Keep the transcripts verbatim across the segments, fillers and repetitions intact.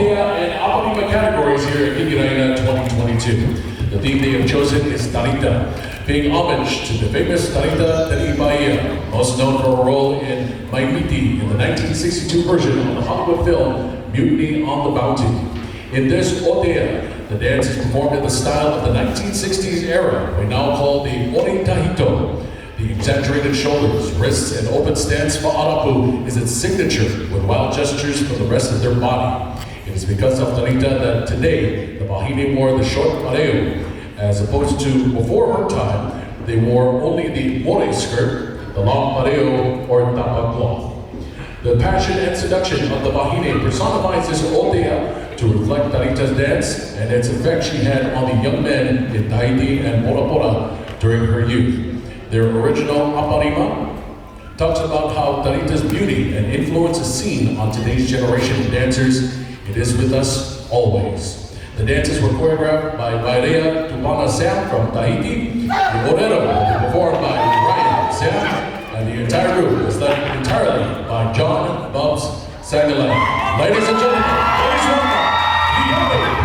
Ōtea and ʻAparima categories here at Hikiraina twenty twenty-two. The theme they have chosen is Tarita, paying homage to the famous Tarita Terii Paia, most known for her role in Mai Miti in the nineteen sixty-two version of the Hollywood film Mutiny on the Bounty. In this ōtea, the dance is performed in the style of the nineteen sixties era, we now call the ʻori tahito. The exaggerated shoulders, wrists, and open stance faʻarapu is its signature, with wild gestures for the rest of their body. It is because of Tarita that today the vahine wore the short pareo, as opposed to before her time, they wore only the more skirt, the long pareo or tapa cloth. The passion and seduction of the vahine personifies this ōtea to reflect Tarita's dance and its effect she had on the young men in Tahiti and Bora Bora during her youth. Their original ʻAparima talks about how Tarita's beauty and influence is seen on today's generation of dancers. It is with us always. The dances were choreographed by Vairea Tupana Sam from Tahiti. The ʻōrero will be performed by Ryan Sam, and the entire group is led entirely by John Bubs Sangalai. Ladies and gentlemen, please welcome Io Io.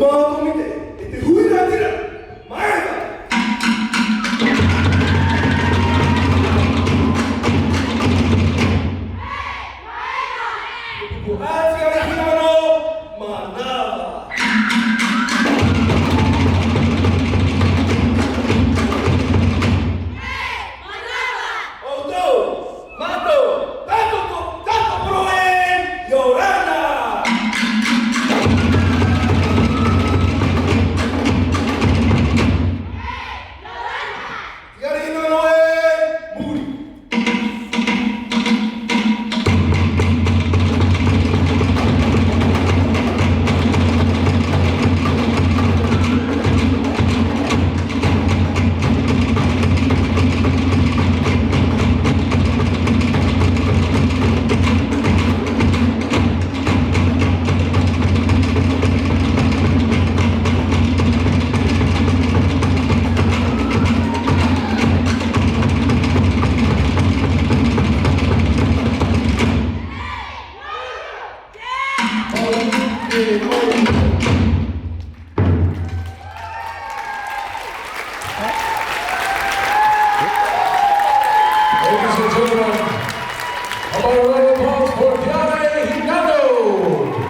Pātōmite, e te huiraʻatira, maeva! Ko Ati Arihirano, manava. ʻOutou, mātou, tātou, tātou poro ē, ʻia ora na. ʻIa riro noa e muri.